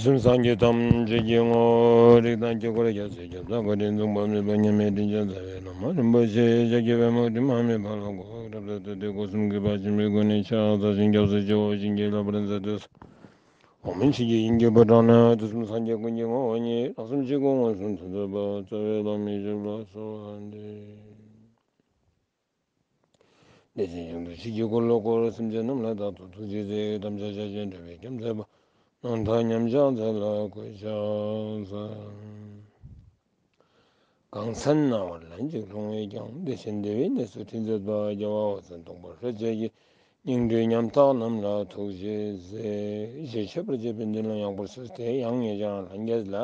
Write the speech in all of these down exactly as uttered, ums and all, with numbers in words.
སེམས་སངས་རྒྱས་ཐམས་ཅད་ཀྱི་ངོ་བོ། རིགས་དང་དཀྱིལ་འཁོར་རྒྱལ་སྲས་ཁྱབ་བདག་བཀའ་དྲིན་མཚུངས་པ་མེད་པ་མཉམ་མེད་དྲིན་ཅན་རྩ་བའི་བླ་མ་རིན་པོ་ཆེ་ཞབས་ཀྱི་པདྨོ་དྲི་མ་མེད་པ་ལ་གོ་ཁྲབ་ཏུ་བཏུད་དེ་སྒོ་གསུམ་གྱི་བར་ཆད་མེད་སྒོ་ནས་ཕྱག་འཚལ་ཞིང་སྐྱབས་སུ་མཆིའོ། བྱིན་གྱིས་བརླབ་པར་མཛད་དུ་གསོལ། འོག་མིན་ཆོས་ཀྱི་དབྱིངས་ཀྱི་ཕོ་བྲང་ན། དུས་གསུམ་སངས་རྒྱས་ཀུན་གྱི་ངོ་བོ་ཉིད། རང་སེམས་ཕྱི་ཁོག་མངོན་སུམ་དུ་མཛད་པ། རྩ་བའི་བླ་མའི་ཞབས་ལ་གསོལ་བ་འདེབས། བདེ་ཆེན་ཞིང་དུ་ཆོས་ཀྱི་འཁོར་ལོ་བསྐོར། སེམས་ཅན་རྣམས་ལ་བདག་ཏུ་ཐུགས་རྗེས་མཛད། དམ་བཅའ་ཆ་ཤས་བྲལ་བའི་སྐྱབས་མཛད་པ། རྣམ་དག་ཉམས་ཆག་མཛད་ལ་གུས་ཕྱག་འཚལ། གང་ཚེ་རྣ་བར་ལན་གཅིག་ལྷུང་བས་ཀྱང་། བདེ་ཆེན་བདེ་བའི་གནས་སུ་ཁྲིད་མཛད་པ། རྒྱལ་བ་འོད་ཟེར་སྟོང་པར་སྤྲུལ་པའི་ཕྱིར། སྙིགས་འགྲོའི་ཉམ་ཐག་རྣམས་ལ་ཐུགས་རྗེས་མཛད། ཞེས་མཆོད་པར་བརྗོད་པའི་མདུན་ལ་ཡང་བསྐོར་གསོལ་ཏེ། ཡང་ཉེ་ཞའི་ལྷན་རྒྱས་ལ།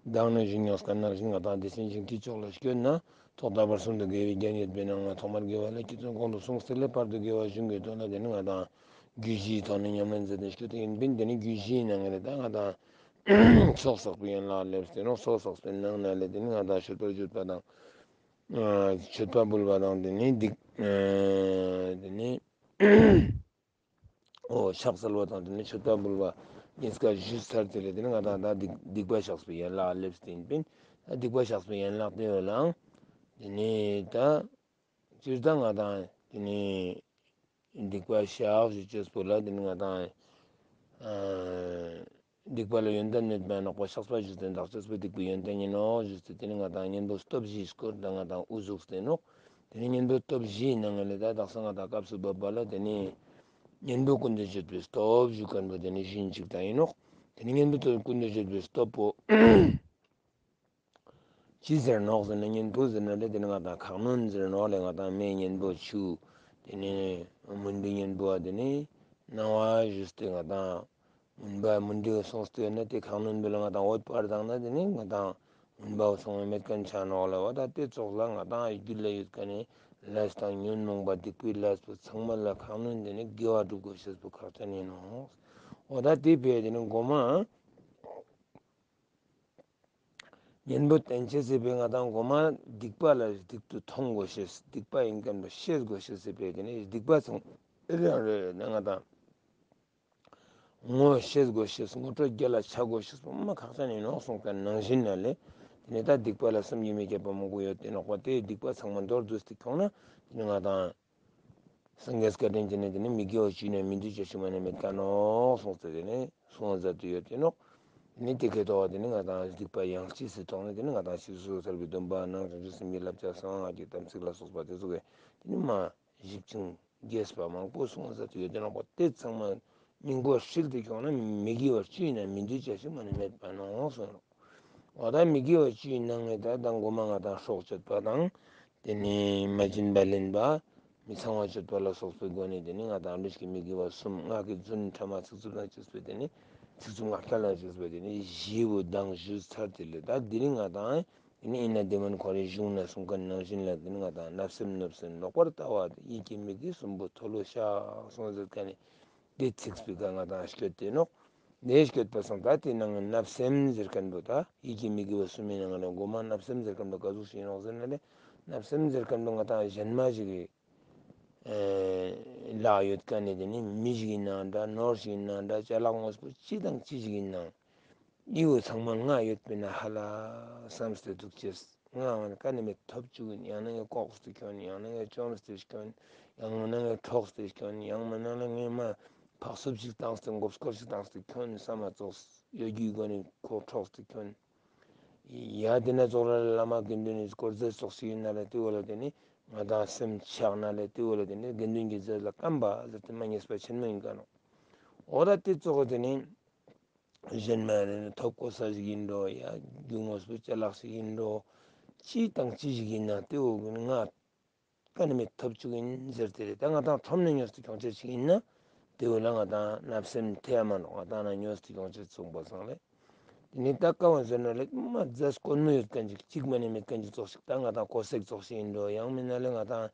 བདག་ནི་ཞུས་མྱོང་ཁན་ནང་བཞིན་ང་དང་བདེ་ཆེན་ཞིང་ཁྲིད་ཕྱོགས་ལ་སྐྱོད་ན། ཐོག་མཐའ་བར་གསུམ་དུ་དགེ་བའི་རྒྱན་ཡོད་པའི་ནང་ལ་ཐོག་མར་དགེ་བ་ལ་ཁྱེད་ཚོས་གོང་དུ་གསུངས་ཏེ་ལས་བར་དུ་དགེ་བ་གཞུང་གི་དོན་ལ་དེ་ནི་ང་དང་རྒྱུད་བཞིའི་ཐོག་ནས་ཉམས་ལེན་མཛད་དེ་སྐྱོད་དེ་ཡིན་པས། དེ་ནི་རྒྱུད་བཞིའི་ནང་ལས་ད་ང་དང་ཚོགས་བསགས་པའི་ཡན་ལག་སླེབས་ཏེ་ནོག། ཚོགས་བསགས་པའི་ནང་ན་ལས་དེ་ནི་ང་དང་མཆོད་པ་བརྗོད་པ་དང་། མཆོད་པ་འབུལ་བ་དང་། དེ་ནི་སྡིག་དེ་ནི། འོ་ཕྱག་འཚལ་བ་དང་དེ་ནས་མཆོད་པ་འབུལ་བ་གཉིས་ཀ་ཞུས་ཚར་དེ་ལས་དེ་ནས་ང་དང་ད་སྡིག་སྡིག་པ་བཤགས་པའི་ཡན་ལག་སླེབས་ཏེ་ཡིན་པས། ད་སྡིག་པ་བཤགས་པའི་ཡན་ལག་དེ་ཡོད་ལའང་། དེ་ནས་ད་སྤྱིར་བཏང་ང་དང་དེ་ནས་སྡིག་པ་བཤགས་ཞུ་ཅེས་པོ་ལ་དེ་ནས་ང་དང་སྡིག་པ་ལ་ཡོན་ཏན་མེད་པ་ནོག་པ། བཤགས་པ་ཞུས་ཏེ་འདག་ཅེས་པོ་སྡིག་པའི་ཡོན་ཏན་ཡིན་ནོག་ཞུས་ཏེ་དེ་ནས་ང་དང་གཉེན་པོ་སྟོབས་བཞིའི་སྐོར་ད་ང་དང་དབུ་བཙུགས་ཏེ་ནོག། དེ་ནས་གཉེན་པོ་སྟོབས་བཞིའི་ནང་ལས་ད་དག་ས་ང་དང་སྐབས་སུ་བབ་པ་ལ་དེ་ནས་གཉེན་པོ་ཀུན་ཏུ་སྤྱོད་པའི་སྟོབས་ཞུ་མཁན་པོ་དེ་ནས་བཞིན་གཅིག་དང་ཡིན་ནོག། དེ་ནས་གཉེན་པོ་ཀུན་ཏུ་སྤྱོད་པའི་སྟོབས་པོ་ཅི་ཟེར་ནོག་ཟེར་ན། གཉེན་པོ་ཟེར་ན་ལས་དེ་ནས་ང་དང་ཁ་གནོན་ཟེར་ནོག་ལས། ང་དང་མེ་གཉེན་པོ་ཆུ། དེ་ནས་མུན་པའི་གཉེན་པོ་བ་དེ་ནས་སྣང་བ་ཞུས་ཏེ་ང་དང་མུན་པ་མུན་དེ་སོང་སྟེ་ཡོད་ན་དེ་ཁ་གནོན་པོ་ལ་ང་དང་འོད་སྤར་བཏང་ན་དེ་ནས་ང་དང་མུན་པ་སོང་བའི་མེད་མཁན་ཆ་ནོག་ལ། འོ་ད་དེ་ཙོགས་ལ་ང་དང་རྒྱུད་ལ་ཡོད་མཁན་ནི་ལས་དང་ཉོན་མོངས་པ་སྡིག་པའི་ལས་པོ་ཚང་མ་ལ་ཁ་གནོན་དེ་ནས་དགེ་བ་སྒྲུབ་དགོས་ཤེས་པོ་ཁག་ཅན་ཡིན་ནོག། འོ་ད་དེ་བས་དེ་ནས་མགོ་མ་གཉེན་པོ་བསྟེན་ཅེས་ཟེར་བས་ང་དང་མགོ་མ་སྡིག་པ་ལ་སྡིག་ཏུ་མཐོང་དགོས་ཤེས། སྡིག་པ་ཡིན་མཁན་པོ་ཤེས་དགོས་ཤེས་ཟེར་བས་དེ་ནས་སྡིག་པ་ཚང་རང་རེ་རེ་ནས་ང་དང་ངོ་ཤེས་དགོས་ཤེས། ངོ་སྤྲོད་རྒྱལ་ལ་ཆ་དགོས་ཤེས་པོ་མ་ཁག་ཅན་ཡིན་ནོག་གསུངས་པའི་ནང་བཞིན་ན་ལས། དེ་ནས་ད་སྡིག་པ་ལ་བསམ་གྱིས་མི་ཁྱབ་པ་མང་པོ་ཡོད་དེ་ནོག་པ། དེའི་སྡིག་པ་ཚང་མ་མདོར་བསྡུས་ཏེ་ཁྱོང་ན་དེ་ནས་ང་དང་སངས་རྒྱས་བཀའ་དྲིན་གྱིས་ནི་དེ་ནས་མི་དགེ་བ་བཅུ་ནས་མི་འདུས་བྱ་ཞིག་མ་ནས་མེད་ཀ་ནོག་གསུངས་ཏེ་དེ་ནས་གསུངས་མཛད་དུ་ཡོད་དེ་ནོག། དེ་ནས་དེ་ཁའི་ཐོག་དེ་ནས་ང་དང་སྡིག་པ་ཡང་ཅི་སྲིད་ཐོག་ནས་དེ་ནས་ང་དང་ཕྱི་སོ་སོར་གྱི་སྡོམ་པ་ནང་བྱང་ཆུབ་སེམས་ཀྱི་བསླབ་བྱ་གསང་སྔགས་ཀྱི་དམ་ཚིག་ལ་སོགས་པ་དེ་ཚོ་གི་དེ་ནས་མ་ཞིབ་ཅིང་རྒྱས་པ་མང་པོ་གསུངས་མཛད་དུ་ཡོད་དེ་ནོག་པ། དེ་ཚང་མ་སྙིང་པོ་ཧྲིལ་ཏེ་ཁྱོང་ན་མི་དགེ་བ་བཅུ་ཡིན་ན་མི་འདུས་བྱ་ཞིག་མ་ནས་མེད་པ་ནོག་གསུངས་ནོག། འོ་ད་མི་དགེ་བ་བཅུ་ཡི་ནང་ནས་ད་དང་མགོ་མ་ང་དང་སྲོག་གཅོད་པ་དང་། དེ་ནས་མ་བྱིན་པ་ལེན་པ། མི་ཚངས་པ་སྤྱོད་པ་ལ་སོགས་པའི་སྒོ་ནས་དེ་ནས་ང་དང་ལུས་ཀྱི་མི་དགེ་བ་གསུམ། ངག་གི་རྫུན་ཕྲ་མ་ཚིག་རྩུབ་དང་བཅས་པའི་དེ་ནས་ཚིག་རྩུབ་ངག་འཁྱལ་དང་བཅས་པའི་དེ་ནས་བཞི་བོ་དང་ཞུས་ཚར་དེ་ལས་ད་དེ་རིང་ང་དང་དེ་ནས་ཨིན་ན་དེ་མན་ཁོ་རའི་གཞུང་ན་གསུངས་མཁན་ནང་བཞིན་ལ་དེ་ནས་ང་དང་བརྣབ་སེམས་གནོད་སེམས་ལོག་པར་ལྟ་བ་དང་། ཡིད་ཀྱི་མི་དགེ་གསུམ་པོ་མཐོལ་ལོ་བཤགས་གསུངས་ཟེར་མཁན་ནི་དེ་ཚིག་སྤུས་ཀ་ང་དང་སྐྱོད་དེ་ནོག། དེ་སྐྱོད་པ་སང་ད་དེ་ནང་བརྣབ་སེམས་ཟེར་མཁན་པོ་ད་ཡིད་ཀྱི་མི་དགེ་བ་གསུམ་མའི་ནང་ནས་མགོ་མ་བརྣབ་སེམས་ཟེར་མཁན་པོ་ག་ཟུག་ཞིག་ཡིན་ནོག་ཟེར་ན་ལས། བརྣབ་སེམས་ཟེར་མཁན་པོ་ང་དང་གཞན་མ་ཞིག་གི་ལག་ཡོད་མཁན་ནི་དེ་ནི་མི་ཞིག་ཡིན་ནའང་འདྲ། ནོར་ཞིག་ཡིན་ནའང་འདྲ། ཅ་ལག་དངོས་པོ་ཅི་དང་ཅི་ཞིག་ཡིན་ནའང་འདི་བོ་ཚང་མ་ང་ཡོད་པས་ན་ཧ་ལ་བསམ་སྟེ་འདུག་ཅེས། ང་འོ་ན་ག་ནས་མེད་ཐོབ་བཅུག་ཡིན། ཡང་ན་ངས་ལྐོག་སྟེ་ཁྱོན། ཡང་ན་ངས་བཅོམ་སྟེ་ཁྱོན། ཡང་ན་ངས་འཕྲོག་སྟེ་ཁྱོན། ཡང་མིན་ན་ལ་ངས་མ་ཕག་སུབ་ཞིག་བཏང་སྟེ་མགོ་སྐོར་ཞིག་བཏང་སྟེ་ཁྱོན་ས་མ་ཙོགས། གཡོ་སྒྱུའི་སྒོ་ནས་ཁོ་འཕྲོག་སྟེ་ཁྱོན། ཡ་དེ་ན་ཙོགས་ར་བླ་མ་དགེ་འདུན་ནི་དཀོར་ཟས་ཙོགས་ཤིག་ཡིན་ན་ལ་དེ་བོ་ལ་དེ་ནི་ང་དང་སེམས་ཆགས་ན་ལ་དེ་བོ་ལ་དེ་ནི་དགེ་འདུན་གྱི་རྫས་ལ་སྐམ་པ་ཟེར་ཏེ་མ་ཉེས་པ་ཆེན་མོ་ཡིན་ཀ་ནོག། འོ་ད་དེ་ཙོགས་དེ་ནི་གཞན་མ་རེ་ནི་ཐོབ་གོ་ས་ཞིག་ཡིན་འགྲོ། ཡ་རྒྱུ་དངོས་པོ་ཅ་ལག་ཞིག་ཡིན་འགྲོ། ཅི་དང་ཅི་ཞིག་ཡིན་ན་དེ་བོ་ང་ག་ནས་མེད་ཐོབ་བཅུག་ཡིན་ཟེར་དེ་རེད། ད་ང་དང་ཁྲོམ་ནས་ཉོས་ཏེ་ཁྱོང་ཆེ་ཞིག་ཡིན་ན་དེ་བོ་ལ་ང་དང་བརྣབ་སེམས་ཐེ་ཡ་མ་ནོག། ང་དང་ན་ཉོས་ཏེ་ཁྱོང་ཆེ་གསུངས་པ་སང་ལས། དེ་ནི་ད་ཀ་བ་ཟེར་ན་ལས་མ་རྫས་དཀོན་མོ་ཡོད་མཁན་ཅིག་གཅིག་མ་ནས་མེད་མཁན་ཅིག་ཙོགས་ཤིག། ད་ང་དང་གོ་སེག་ཙོགས་ཤིག་ཡིན་འགྲོ། ཡང་མིན་ན་ལས་ང་དང་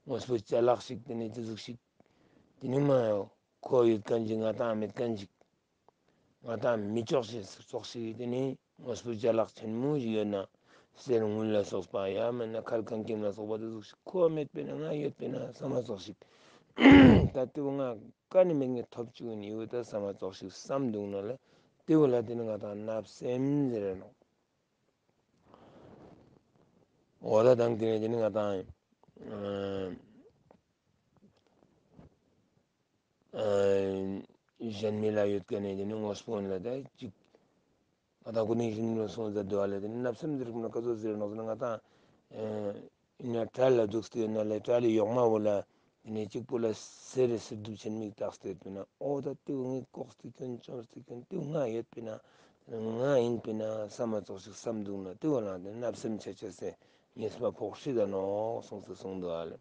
དངོས་པོ་ཅ་ལག་ཞིག་དེ་ནི་དེ་ཟུག་ཞིག། དེ་ནི་མ་ཡོ་ཁོ་ཡོད་མཁན་ཅིག་ང་དང་མེད་མཁན་ཅིག། ང་དང་མི་ལྕོགས་ཤིག་ཙོགས་ཤིག། དེ་ནི་དངོས་པོ་ཅ་ལག་ཆེན་མོ་ཞིག་ཡོད་ན་གསེར་དངུལ་ལ་སོགས་པ། ཡང་མིན་ན་མཁལ་ཁང་ཁྱིམ་ལ་སོགས་པ་དེ་ཟུག་ཞིག་ཁོ་མེད་པས་ན་ང་ཡོད་པས་ན་ས་མ་ཙོགས་ཤིག། ད་དེ་བོ་ང་ག་ནས་མེད་ངས་ཐོབ་བཅུག་ཡིན་ཡོད་ད་ས་མ་ཙོགས་ཤིག་བསམ་འདུག་ན་ལ། དེ་བོ་ལ་དེ་ནི་ང་དང་བརྣབ་སེམས་ཟེར་ནོག། འོ་ད་དང་དེ་ནི་དེ་ནི་ང་དང་ཨ་གཞན་མི་ལ་ཡོད་མཁན་ནི་དེ་ནི་དངོས་པོ་ལ་ད་ཅིག་ང་དང་ཀུན་ནས་གཞན་ལ་སོང་ཟེར་འདུག་བ་ལ་དེ་ནི་བརྣབ་སེམས་ཟེར་ཁུངས་ན་ག་ཚོད་ཟེར་ནོག་ཟེར་ན། ང་དང་ཨ་ཡིན་ན་གྲལ་ལ་འདུག་སྟེ་ཡོད་ན་ལས་གྲལ་ལ་ཡོག་མ་བོ་ལ་དེ་ནས་གཅིག་པོ་ལ་གསེར་རེ་གསེར་གདུབ་ཆེན་མིག་བཏགས་ཏེ་ཡོད་པས་ན། ཨོ་ད་དེ་བོ་ངས་ལྐོག་སྟེ་ཁྱོད་བཅོམ་སྟེ་ཁྱོད་དེ་བོ་ང་ཡོད་པས་ན་ང་ཡིན་པས་ན་བསམ་མ་ཙོགས་ཤིག་བསམ་འདུག་ན། དེ་བོ་ལ་དེ་བརྣབ་སེམས་ཆ་ཆ་སེ་ཉེས་པ་ཕོག་ཤི་ད་ནོག་གསུངས་སེ་གསུངས་འདུག་ཨ་ལེ།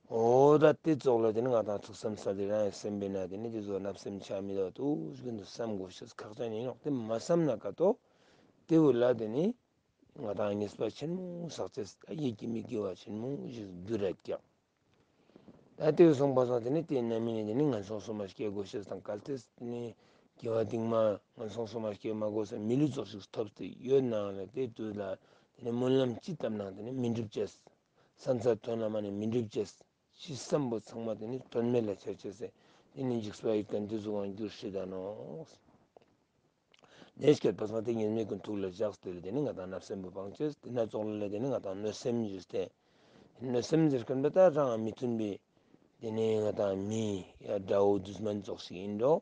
ཨོ་ད་དེ་ཙོགས་ལ་དེ་ནི་ང་དང་ཐུགས་བསམ་ས་དེ་རང་ཡང་སེམས་པས་ན་དེ་ནི་དེ་ཚོ་བརྣབ་སེམས་ཆ་མི་ད་དུ་ཞིག་འདུག་བསམ་དགོས་ཤེས་ཁག་ཅན་ཡིན་ནོག། དེ་མ་བསམ་ན་ཀ་ཏོ་དེ་བོ་ལ་དེ་ནི། ང་དང་ཉེས་པ་ཆེན་མོ་བསགས་ཚེ་ད་ཡིད་ཀྱི་མི་དགེ་བ་ཆེན་མོ་ཞིག་འགྱུར་ར་ཀྱག། ད་དེ་སོང་པ་སང་དེ་ནི་དེ་རྣམ་སྨིན་དེ་ནི་ངན་སོང་གསུམ་མ་སྐྱེ་དགོས་ཤེས་དང་། གལ་ཏེ་དེ་ནི་དགེ་བ་སྡིག་མ་ངན་སོང་གསུམ་མ་སྐྱེ་མ་དགོས་ས་མི་ལུས་ཙོགས་ཤིག་ཐོབ་སྟེ་ཡོད་ནའང་ལ་དེ་དུས་ལ་དེ་ནི་སྨོན་ལམ་ཅི་བཏབ་ནའང་དེ་ནི་མི་འགྲུབ་ཅེས། ས་མཚམས་དོན་ལ་མ་ནི་མི་འགྲུབ་ཅེས། ཅི་བསམ་པོ་ཚང་མ་དེ་ནི་དོན་མེད་ལ་ཆ་ཅེས་སེ། དེ་ནི་འཇིགས་པ་ཡི་གན་དེ་ཚོ་དབང་བསྒྱུར་ཤི་ད་ནོག། དེ་སྐད་པ་སང་དེ་ཉེས་དམིགས་ཀྱི་ཐུགས་ལ་བཞག་སྟེ་ལ་དེ་ནི་ང་དང་བརྣབ་སེམས་པོ་སྤང་ཅེས། དེ་ན་ཙོགས་ལ་ལ་དེ་ནི་ང་དང་གནོད་སེམས་ཞུས་ཏེ། གནོད་སེམས་ཟེར་མཁན་པོ་ད་རང་མི་མཐུན་པའི་དེ་ནི་ང་དང་མི་ཡ་དགྲ་བོ་དུ་སྨན་ཙོགས་ཤིག་ཡིན་འགྲོ།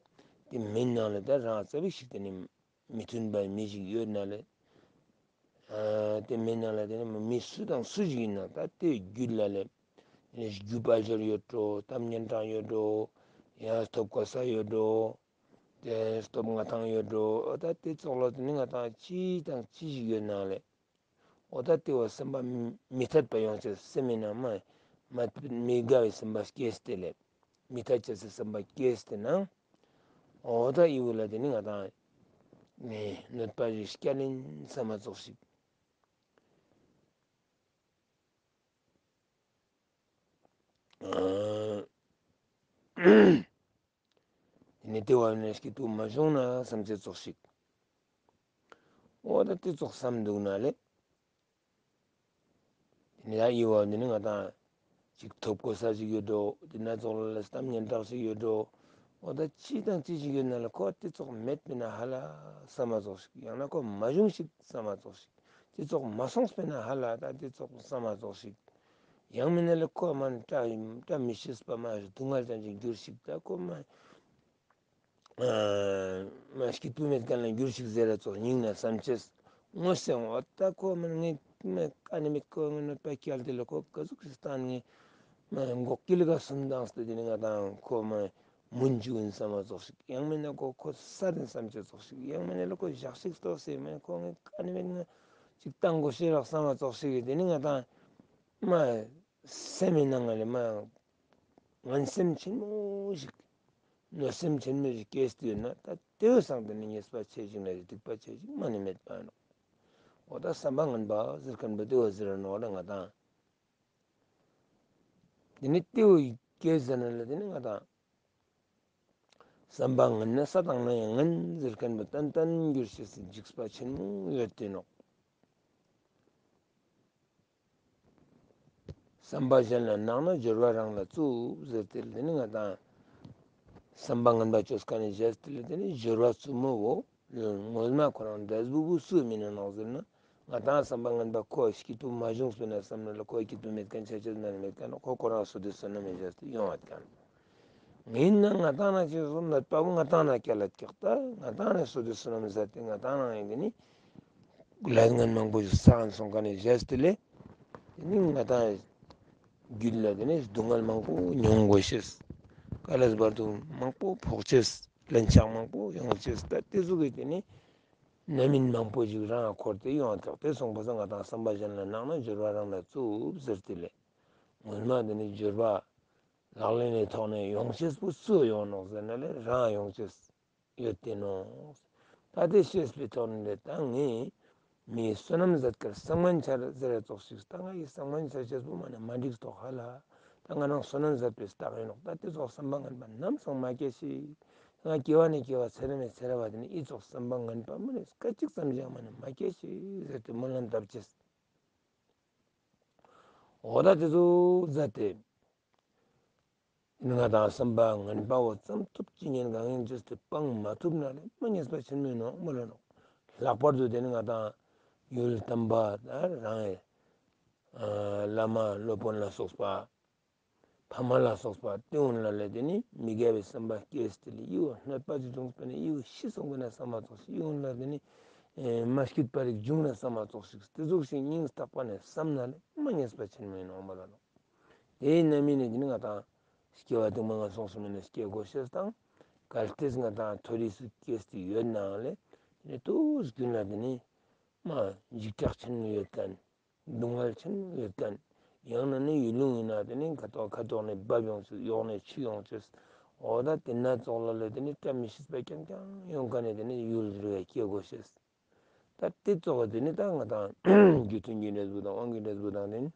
དེ་མིན་ནང་ལ་ད་རང་རྩ་བའི་ཞིག་དེ་ནི་མི་མཐུན་པའི་མི་ཞིག་ཡོད་ན་ལེ། ཨ་དེ་མིན་ནང་ལ་དེ་ནི་མི་སུ་དང་སུ་ཞིག་ཡིན་ན་ད་དེ་རྒྱུད་ལ་ལེ། དེ་ནི་རྒྱུ་པ་སྦྱོར་ཡོད་འགྲོ། གཏམ་སྙན་གྲགས་ཡོད་འགྲོ། ཡ་སྟོབས་གོ་ས་ཡོད་འགྲོ། དེ་སྟོབས་མངའ་ཐང་ཡོད་འགྲོ། ཨོ་ད་དེ་ཙོགས་ལ་དེ་ནི་ང་དང་ཅི་དང་ཅི་ཞིག་ཡོད་ནའང་ལེ། ཨོ་ད་དེ་བ་སེམས་པ་མི་མི་འཐད་པ་ཡོང་ཅེས་སེམས་མི་ནང་མ་མ་མི་དགའ་བའི་སེམས་པ་སྐྱེས་ཏེ་ལེ། མི་འཐད་ཅེས་སེ་སེམས་པ་སྐྱེས་ཏེ་ན། ཨོ་ད་ཨི་བོ་ལ་དེ་ནི་ང་དང་ནི་གནོད་པ་ཞིག་སྐྱལ་ལེན་བསམ་མ་ཙོགས་ཤིག། ཨ་དེ་ནི་དེ་བ་ནས་སྐྱིད་སྡུག་མ་བྱུང་ན་བསམ་ཚེ་ཙོགས་ཤིག། འོ་ད་དེ་ཙོགས་བསམ་འདུག་ན་ལེ། དེ་ནི་ཡ་ཡི་བ་འདི་ནི་ང་དང་ཅིག་ཐོབ་གོ་ས་ཞིག་ཡོད་འགྲོ། དེ་ན་ཙོགས་ལ་ལ་གཏམ་སྙན་གྲགས་ཤིག་ཡོད་འགྲོ། འོ་ད་ཅི་དང་ཅི་ཞིག་ཡོད་ན་ལ་ཁོ་དེ་ཙོགས་མེད་པས་ན་ཧ་ལ་བསམ་མ་ཙོགས་ཤིག། ཡང་ན་ཁོ་མ་བྱུང་ཞིག་བསམ་མ་ཙོགས་ཤིག། དེ་ཙོགས་མ་སོང་སྤེ་ན་ཧ་ལ་ད་དེ་ཙོགས་བསམ་མ་ཙོགས་ཤིག། ཡང་མིན་ན་ལ་ཁོ་མ་ནི་བཀྲ་བཀྲ་མི་ཤིས་པ་མ་སྡུག་བསྔལ་ཅན་ཅིག་འགྱུར་ཞིག། ད་ཁོ་མ་མ་སྐྱིད་པོ་མེད་མཁན་ལ་འགྱུར་ཞིག་ཟེར་ར་ཙོགས་སྙིང་ན་བསམ་ཅེས། དངོས་སེམས་འོ་ད་ཁོ་མ་ནི་ངས་མ་ཀ་ནི་མེད་ཁོ་ངས་གནོད་པ་སྐྱལ་ཏེ་ལ་ཁོ་ག་ཟུག་ཞིག་བཏང་ངས་མ་མགོ་སྐེ་ལ་ག་སུན་བཏང་སྟེ་དེ་ནི་ང་དང་ཁོ་མ་མུན་ཅིག་ཡིན་བསམ་མ་ཙོགས་ཤིག། ཡང་མིན་ན་ཁོ་ཁོ་ས་དེ་བསམ་ཅེས་ཙོགས་ཤིག། ཡང་མིན་ན་ལ་ཁོ་ཞག་ཞིག་ལྟོགས་སེ་མ་ཁོ་ངས་ཀ་ནི་མེད་ང་ཅིག་བཏང་དགོས་ཤེས་རག་བསམ་མ་ཙོགས་ཤིག། དེ་ནི་ང་དང་མ་སེམས་མི་ནང་ང་ལས་མ་ངན་སེམས་ཆེན་མོ་ཞིག། གནོད་སེམས་ཆེན་མོ་ཞིག་སྐྱེས་ཏེ་ཡོད་ན་ད་དེ་བས་སང་དེ་ནི་ཉེས་པ་ཆེ་ཞིག་ན་རེ་སྡིག་པ་ཆེ་ཞིག་མ་ནི་མེད་པ་ཡིན་ནོ། འོ་ད་བསམ་པ་ངན་པ་ཟེར་མཁན་པོ་དེ་བས་ཟེར་ནོ་ལ་ང་དང་། དེ་ནི་དེ་བས་སྐྱེས་ཟེར་ན་ལ་དེ་ནི་ང་དང་། བསམ་པ་ངན་ན་ས་དང་ནི་ཡང་ངན་ཟེར་མཁན་པོ་ཏན་ཏན་འགྱུར་ཤེས་སི་འཇིགས་པ་ཆེན་མོ་ཡོད་དེ་ནོ། བསམ་པ་གཞན་ལ་བརྣག་ན་སྦྱོར་བ་རང་ལ་རྩུབ་ཟེར་ཏེ་ལ་དེ་ནི་ང་དང་བསམ་པ་ངན་པ་བཅོས་མཁན་ནི་བཞག་སྟེ་ལ་དེ་ནི་སྦྱོར་བ་རྩུབ་མོ་བོ་ངོ་མ་ཁོ་རང་འབྲས་བུ་བུ་སུ་མིན་ན་ནོག་ཟེར་ན། ང་དང་བསམ་པ་ངན་པ་ཁོ་སྐྱིད་པོ་མ་བྱུང་སོང་ན་བསམ་ན་ལ་ཁོ་སྐྱིད་པོ་མེད་མཁན་ཆ་ཆེ་ན་མེད་མཁན་ཁོ་ཁོ་རང་སོ་དེ་སོ་ན་མི་བཞག་སྟེ་ཡོང་བ་མཁན། ཡིན་ན་ང་དང་ན་ཅི་སོང་ན་པ་བུ་ང་དང་ན་སྐྱ་ལ་སྐྱག་ད་ང་དང་ན་སོ་དེ་སོ་ན་མི་བཟའ་སྟེ་ང་དང་ན་ཡིན་དེ་ནི། ལས་ངན་མང་པོ་ཞིག་བསགས་སོང་ག་ནས་བཞག་སྟེ་ལས། དེ་ནི་ང་དང་རྒྱུད་ལ་དེ་ནི་སྡུག་བསྔལ་མང་པོ་མྱོང་དགོས་ཤེས། དཀའ་ལས་བར་དུ་མང་པོ་ཕོག་ཅེས། ལན་ཆགས་མང་པོ་ཡོང་ཅེས། ད་དེ་ཟུག་གི་དེ་ནི་རྣམ་སྨིན་མང་པོ་ཞིག་རང་འཁོར་ཏེ་ཡོང་ཐག་དེ་སོང་པ་སང་ང་དང་བསམ་པ་གཞན་ལ་བརྣག་ན་སྦྱོར་བ་རང་ལ་རྩུབ་ཟེར་ཏེ་ལས། ངོ་མ་དེ་ནི་སྦྱོར་བ་ལག་ལེན་ནས་ཐོག་ནས་ཡོང་ཅེས་པོ་སུ་ཡོང་ནོག་ཟེར་ན་ལས་རང་ཡོང་ཅེས། ཡོད་དེ་ནོ། ད་དེ་ཤེས་པའི་ཐོག་ནས་ད་ངས་མིའི་བསོད་ནམས་ཟད་ཀར་བསམ་ངན་འཆར་ཟེར་ར་ཙོགས་ཤིག་ད་ང་ཡི་བསམ་ངན་འཆར་ཅེས་པོ་མ་ནི་མ་འགྲིག་ཐོག་ཧ་ལ། ད་ང་རང་བསོད་ནམས་ཟད་པའི་རྟགས་ཡིན་ནོག། ད་དེ་ཙོགས་བསམ་པ་ངན་པ་ནམ་སང་མ་སྐྱེ་ཞིག། ང་སྐྱེ་བ་ནས་སྐྱེ་བ་ཚེ་རབས་ནས་ཚེ་རབས་བ་དེ་ནི་ཨི་ཙོགས་བསམ་པ་ངན་པ་མ་ནི་སྐད་ཅིག་ཙམ་ཞིག་མ་ནི་མ་སྐྱེ་ཞིག་ཟེར་ཏེ་སྨོན་ལམ་བཏབ་ཅེས། འོ་ད་དེ་ཚོ་མཛད་དེ། ང་དང་བསམ་པ་ངན་པ་བོ་ཙམ་ཐུབ་ཅི་ཉན་གང་ཡིན་ཅེས་ཏེ་སྤང་མ་ཐུབ་ན་ལས་མ་ཉེས་པ་ཆེན་མོ་ཡིན་ནོ་མ་ལ་ནོ། ལྷག་པར་དུ་དེ་ནི་ང་དང་ཡུལ་དམ་པ་ད་རང་ཨེ་བླ་མ་སློབ་དཔོན་ལ་སོགས་པ། ཕ་མ་ལ་སོགས་པ་སྟེ་འོན་ལ་ལས་དེ་ནི་མི་དགེ་བའི་བསམ་པ་སྐྱེས་ཏེ་ལས་ཡིའོ་གནོད་པ་ཅི་བྱུང་སྤེ་ནས་ཡིའོ་ཤི་སོང་སྤེ་ནས་བསམ་མ་ཚོགས་ཤིག་ཡིའོ་ལ་དེ་ནི་མ་སྐྱིད་པ་རིག་བྱུང་ནས་བསམ་མ་ཚོགས་ཤིག་དེ་ཟུག་ཤིག་སྙིང་སྟག་པ་ནས་བསམ་ན་ལས་མ་ཉེས་པ་ཆེན་མོ་ཡིན་ནོ་མ་ལ་ནོ། དེའི་རྣམ་སྨིན་ནི་དེ་ནི་ང་དང་སྐྱེ་བ་དུ་མ་ང་སོང་སོང་ནས་སྐྱེ་དགོས་ཤེས་དང་། གལ་ཏེ་ང་དང་མཐོ་རིས་སུ་སྐྱེས་ཏེ་ཡོད་ནའང་ལས་དེ་ནི་དུས་རྒྱུན་ལ་དེ་ནི་མ་འཇིགས་སྐྲག་ཆེན་མོ་ཡོད་མཁན། སྡུག་བསྔལ་ཆེན་ཡོད་མཁན། ཡང་ན་ནི་ཡུལ་ལུང་ཡིན་ན་དེ་ནི་ཁ་ཐོག་ཁ་ཐོག་ནས་འབབ་ཡོང་ཆེད་གཡོག་ནས་ཆུ་ཡོང་ཆེད། འོ་ད་དེ་ན་ཙོག་ལ་ལས་དེ་ནི་བཀྲ་མི་ཤིས་པ་རྐྱང་རྐྱང་ཡོང་མཁན་ནས་དེ་ནི་ཡུལ་རེ་བའི་སྐྱེ་དགོས་ཤེས། ད་དེ་ཙོག་ག་དེ་ནི་ད་ང་དང་རྒྱུ་མཐུན་གྱི་འབྲས་བུ་དང་དབང་གི་འབྲས་བུ་དང་དེ་ནི་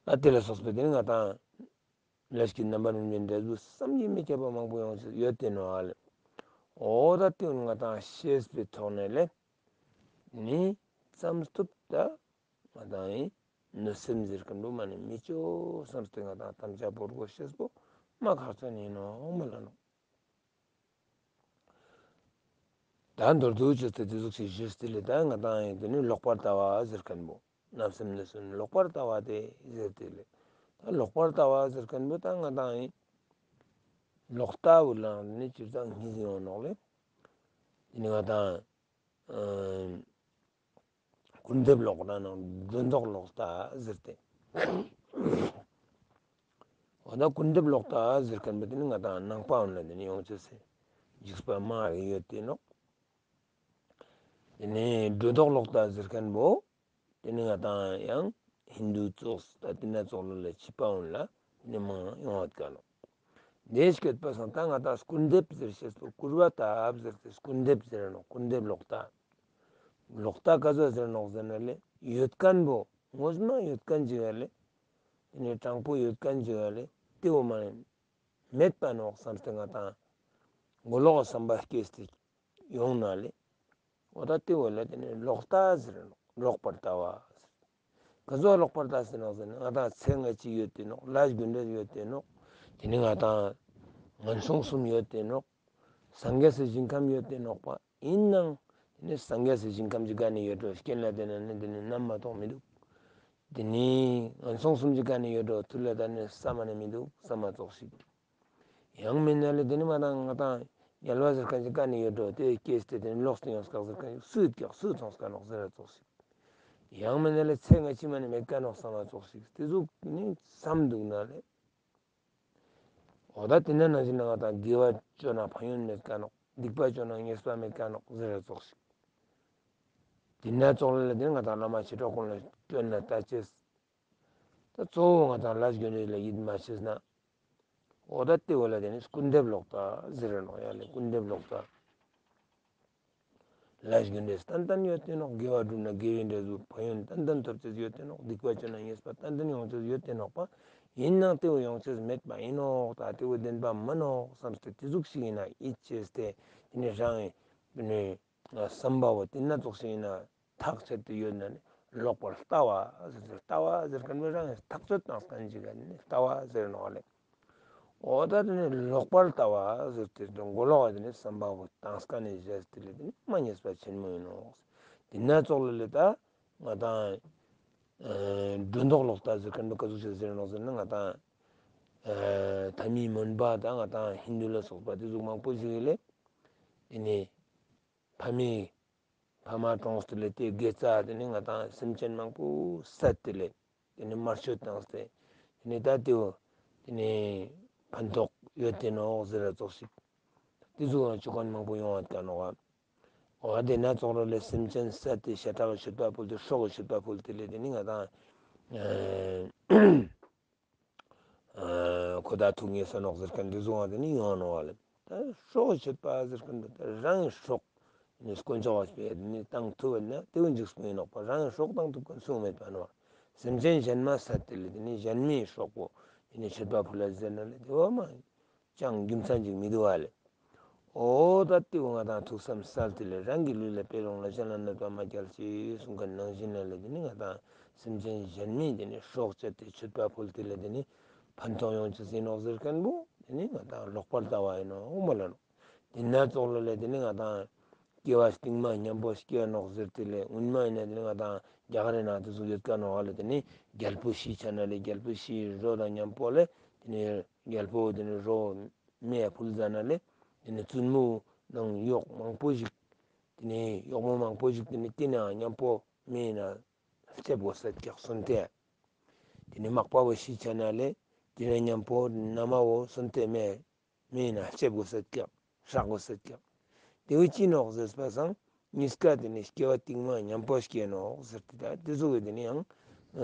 ད་དེ་ལ་སོགས་པའི་དེ་ནི་ང་དང་ལས་ཀྱི་རྣམ་པར་སྨིན་པའི་འབྲས་བུ་བསམ་གྱིས་མི་ཁྱབ་པ་མང་པོ་ཡོང་ཆེད་ཡོད་དེ་ནོ་ཨ་ལས། འོ་ད་དེ་ང་དང་ཤེས་པའི་ཐོག་ནས་ལས། ནི་བསམ་ཐུབ་ད་ང་དང་ཡིན་གནོད་སེམས་ཟེར་གི་འདུག་མ་ནི་མི་ཅོ་བསམ་སྟེ་ང་དང་དམ་བཅའ་བོར་དགོས་ཤེས་པོ་མ་ཁག་ཅན་ཡིན་ནོ་མ་ལ་ནོ། ད་མདོར་བསྡུས་བྱས་ཏེ་དེ་ཟུག་ཞིག་ཞུས་ཏེ་ལས་ད་ང་དང་ཡིན་དེ་ནི་ལོག་པར་ལྟ་བ་ཟེར་མཁན་པོ་བསམ་གནོད་སེམས་ལོག་པར་ལྟ་བ་དེ་ཟེར་ཏེ་ལས་ད་ལོག་པར་ལྟ་བ་ཟེར་མཁན་པོ་ད་ང་དང་ཡིན་ལོག་ལྟ་བུ་ལ་ནི་སྤྱིར་བཏང་གཉིས་ཡོང་ནོག་ལས། དེ་ནི་ང་དང་ཨ་སྐུར་འདེབས་ལོག་ལྟ་ནང་སྒྲོ་འདོགས་ལོག་ལྟ་ཟེར་ཏེ། འོ་ན་སྐུར་འདེབས་ལོག་ལྟ་ཟེར་མཁན་པོ་དེ་ནི་ང་དང་ནང་པའི་ནང་ལ་དེ་ནི་ཡོང་ཆེས་སེ། འཇིགས་པ་མང་རིགས་ཡོད་དེ་ནོག་དེ་ནི་སྒྲོ་འདོགས་ལོག་ལྟ་ཟེར་མཁན་པོ། དེ་ནི་ང་དང་ཡང་ཧིན་དུ་ཙོགས་ད་དེ་ན་ཙོགས་ལ་ལས་ཕྱི་པའི་ནང་ལ་དེ་ནི་མང་ཡོང་བ་དཀའ་ནོག་དེ་སྐད་པ་སང་ད་ང་དང་སྐུར་འདེབས་ཟེར་ཤེས་སོ་སྐུར་བ་ལྟ་བུ་ཟེར་ཏེ་སྐུར་འདེབས་ཟེར་ནོག་སྐུར་འདེབས་ལོག་ལྟ། ལོག་ལྟ་ག་ཚོད་ཟེར་ནོག་ཟེར་ན་ལས་ཡོད་མཁན་པོ་ངོ་མ་ཡོད་མཁན་ཅིག་ཡ་ལས། དེ་ནི་དྲང་པོ་ཡོད་མཁན་ཅིག་ཡ་ལས་དེ་འོ་མ་མེད་པ་ནོག་བསམ་སྟེ་ང་དང་མགོ་ལོག་བསམ་པ་སྐྱེས་ཏེ་ཡོང་ན་ལས། འོ་ད་དེ་འོ་ལ་དེ་ནི་ལོག་ལྟ་ཟེར་ནོག་ལོག་པར་ལྟ་བ་ཟེར། ག་ཚོད་ལོག་པར་ལྟ་ཟེར་ནོག་ཟེར་ན་ང་དང་ཚེ་སྔ་ཕྱི་ཡོད་དེ་ནོག་ལས་རྒྱུ་འབྲས་ཡོད་དེ་ནོག་དེ་ནི་ང་དང་ངན་སོང་གསུམ་ཡོད་དེ་ནོག་སངས་རྒྱས་སི་ཞིང་ཁམས་ཡོད་དེ་ནོག་པ་ཡིན་ནའང་དེ་ནི་སངས་རྒྱས་སི་ཞིང་ཁམས་ཀྱི་ག་ནས་ཡོད་འགྲོ་རྐྱེན་ལ་བརྟེན་ནས་ནི་དེ་ནི་ནམ་མ་གཏོགས་མི་འདུག་དེ་ནི་ངན་སོང་གསུམ་གྱི་ག་ནས་ཡོད་འགྲོ་དུས་ལ་ད་ནི་བསམ་མ་ནི་མི་འདུག་བསམ་མ་ཙོགས་ཤིག་ཡང་མིན་ན་ལས་དེ་ནི་མ་དང་ང་དང་དམྱལ་བ་ཟེར་མཁན་ཅིག་ག་ནས་ཡོད་འགྲོ་དེ་སྐྱེས་ཏེ་དེ་ནི་ལོག་སྟེ་ཡོང་སྐག་ཟེར་མཁན་ཅིག་སུས་ཀྱང་སུས་མཐོང་སྐག་ནོག་ཟེར་ར་ཙོགས་ཤིག་ཡང་མིན་ན་ལས་ཚེ་སྔ་ཕྱི་མ་ནི་མེད་ཀ་ནོག་བསམ་མ་ཙོགས་ཤིག་དེ་ཟུག་ནི་བསམ་འདུག་ན་ལས། འོ་ད་དེ་ན་ནང་བཞིན་ན་ང་དང་དགེ་བ་བཅོ་ན་ཕན་ཡོན་མེད་ཀ་ནོག་སྡིག་པ་བཅོ་ན་ཉེས་པ་མེད་ཀ་ནོག་ཟེར་ར་ཙོགས་ཤིག་དེ་ན་ཙོགས་ལ་དེ་ནི་ང་དང་བླ་མ་ཞི་ཁྲོ་ཀུན་ལ་སྐྱོན་ལ་ལྟ་ཅེས། ད་གཙོ་བོ་ང་དང་ལས་རྒྱུ་འབྲས་ལ་ཡིད་མ་ཆེས་ན། འོ་ད་དེ་འོ་ལ་དེ་ནི་སྐུར་འདེབས་ལོག་ལྟ་ཟེར་ར་ནོག་ཡ་ལས་སྐུར་འདེབས་ལོག་ལྟ། ལས་རྒྱུ་འབྲས་ཏན་ཏན་ཡོད་དེ་ནོག་དགེ་བ་བསྒྲུབས་ན་དགེ་བའི་འབྲས་བུ་ཕན་ཡོན་ཏན་ཏན་ཐོབ་ཅེས་ཡོད་དེ་ནོག་སྡིག་པ་བཅོ་ན་ཉེས་པ་ཏན་ཏན་ཡོང་ཅེས་ཡོད་དེ་ནོག་པ། ཡིན་ནའང་དེ་འོ་ཡོང་ཅེས་མེད་པ་ཡིན་ནོག་ད་དེ་འོ་བདེན་པ་མིན་ནོག་བསམ་སྟེ་དེ་ཟུག་ཞིག་ཡིན་ན་ཡིད་ཆེས་ཏེ་དེ་ནི་རང་ཡིན། བསམ་པ་བོ་དེ་ན་ཙོགས་ཤིག་ཡིན་ན་ཐག་ཆོད་དེ་ཡོད་ན་ནི་ལོག་པར་ལྟ་བ་ཟེར་ཏེ་ལྟ་བ་ཟེར་མཁན་པོ་རང་གིས་ཐག་ཆོད་བཏང་མཁན་ཅིག་ག་ནི་ལྟ་བ་ཟེར་ནོག་ལས། འོ་ད་དེ་ནི་ལོག་པར་ལྟ་བ་ཟེར་ཏེ་མགོ་ལོག་དེ་ནི་བསམ་པ་བོ་བཏང་མཁན་ནི་བཞག་སྟེ་ལས་དེ་ནི་མ་ཉེས་པ་ཆེན་མོ་ཡིན་ནོག་དེ་ན་ཙོགས་ལ་ལས་ད་ང་དང་སྒྲོ་འདོགས་ལོག་ལྟ་ཟེར་མཁན་པོ་ག་ཟུག་ཞིག་ཟེར་ནོག་ཟེར་ན་ང་དང་ཐ་མལ་མུན་པ་དང་ང་དང་ཧིན་དུ་ལ་སོགས་པ་དེ་ཟུག་མང་པོ་ཞིག་ལས་དེ་ནི། ཕ་མས་ཕ་མ་གྲོངས་ཏེ་ལས་དེ་དགེ་རྩ་དེ་ནི་ང་དང་སེམས་ཅན་མང་པོ་བསད་དེ་ལས་དེ་ནི་དམར་མཆོད་བཏང་སྟེ་དེ་ནི་ད་དེའོ་དེ་ནི་ཕན་ཐོགས་ཡོད་དེ་ནོག་ཟེར་ར་ཙོགས་ཤིག་དེ་ཚོ་ཡང་ཆོ་ག་མང་པོ་ཡོང་བ་དཀའ་ནོག་འོ་དེ་ན་ཙོགས་ར་ལས་སེམས་ཅན་བསད་དེ་ཞེ་དྲག་གི་མཆོད་པ་ཕུལ་ཏེ་སྲོག་གི་མཆོད་པ་ཕུལ་ཏེ་ལས་དེ་ནི་ང་དང་། ཁོ་ད་ཐུག་ངེས་ས་ནོག་ཟེར་མཁན་དེ་བཟུང་བ་དེ་ནི་ཡོང་ནོག་ལེ། ད་སྲོག་མཆོད་པ་ཟེར་མཁན་དེ་ད་རང་གི་སྲོག་ནི་དཀོན་མཆོག་ག་དེ་ནི་བཏང་ཐུབ་པ་ན་དེ་བོ་འཇིགས་སུ་ཡིན་ནོག་པ། རང་གི་སྲོག་བཏང་ཐུབ་མཁན་སུ་མེད་པ་ནོག་སེམས་ཅན་གཞན་མ་བསད་དེ་ལས་དེ་ནི་གཞན་མའི་སྲོག་པོ་དེ་ནི་མཆོད་པ་ཕུལ་ལ་ཟེར་ན་ལེ་དེ་བ་མ་ཡིན། ཅང་རྒྱུ་མཚན་ཅིག་མི་འདུག་བ་ལེ། འོ་ད་དེ་བོ་ང་དང་ཐུགས་བསམ་གསལ་དེ་ལས་རང་གི་ལུས་ལ་སྤེལ་རུང་ལ་གཞན་ལ་གནོད་པ་མ་བསྐྱལ་ཅིག་གསུང་མཁན་ནང་བཞིན་ལ་ལེ། དེ་ནི་ང་དང་སེམས་ཅན་གཞན་མའི་དེ་ནི་སྲོག་བཅད་དེ་མཆོད་པ་ཕུལ་དེ་ལས་དེ་ནི་ ཕན་ཐོགས་ཡོང་ཆེད་ཡིན་ནོག་ཟེར་མཁན་པོ་དེ་ནི་ང་དང་ལོག་པར་ལྟ་བ་ཡིན་ནོག་མ་ལ་ནོག། དེ་ན་ཙོགས་ལ་ལས་དེ་ནི་ང་དང་སྐྱེ་བ་རྟིང་མ་མཉམ་པོ་སྐྱེ་ནོག་ཟེར་དེ་ལས་སྔོན་མ་ཡིན་ན་དེ་ནི་ང་དང་རྒྱ་གར་ནང་དེ་ཚོ་ཡོད་ཀ་ནོག་ལ། དེ་ནི་རྒྱལ་པོ་ཤི་ཆ་ན་ལས་རྒྱལ་པོ་ཤི་རོ་དང་མཉམ་པོ་ལས་དེ་ནི་རྒྱལ་པོ་དེ་ནི་རོ་མེ་ཕུལ་ཟ་ན་ལས་དེ་ནི་བཙུན་མོ་ནང་གཡོག་མང་པོ་ཞིག་དེ་ནི་གཡོག་མོ་མང་པོ་ཞིག་དེ་ནི་དེ་ནང་མཉམ་པོ་མེ་ན་ལྕེབ་དགོས་ས་ཀྱག་སོན་ཏེ། དེ་ནི་མག་པ་བོ་ཤི་ཆ་ན་ལས་དེ་ནི་མཉམ་པོ་ན་མ་བོ་སོན་ཏེ་མེ་མེ་ན་ལྕེབ་དགོས་ས་ཀྱག་ཧྲག་དགོས་ས་ཀྱག། དེ་བས་ཅི་ནོག་ཟེར་པ་སང་གཉིས་ཀ་དེ་ནི་སྐྱེ་བ་རྟིང་མ་མཉམ་པོ་སྐྱེ་ནོག་ཟེར་ཏེ་ད་དེ་ཚོ་གི་དེ་ནི་ཡང་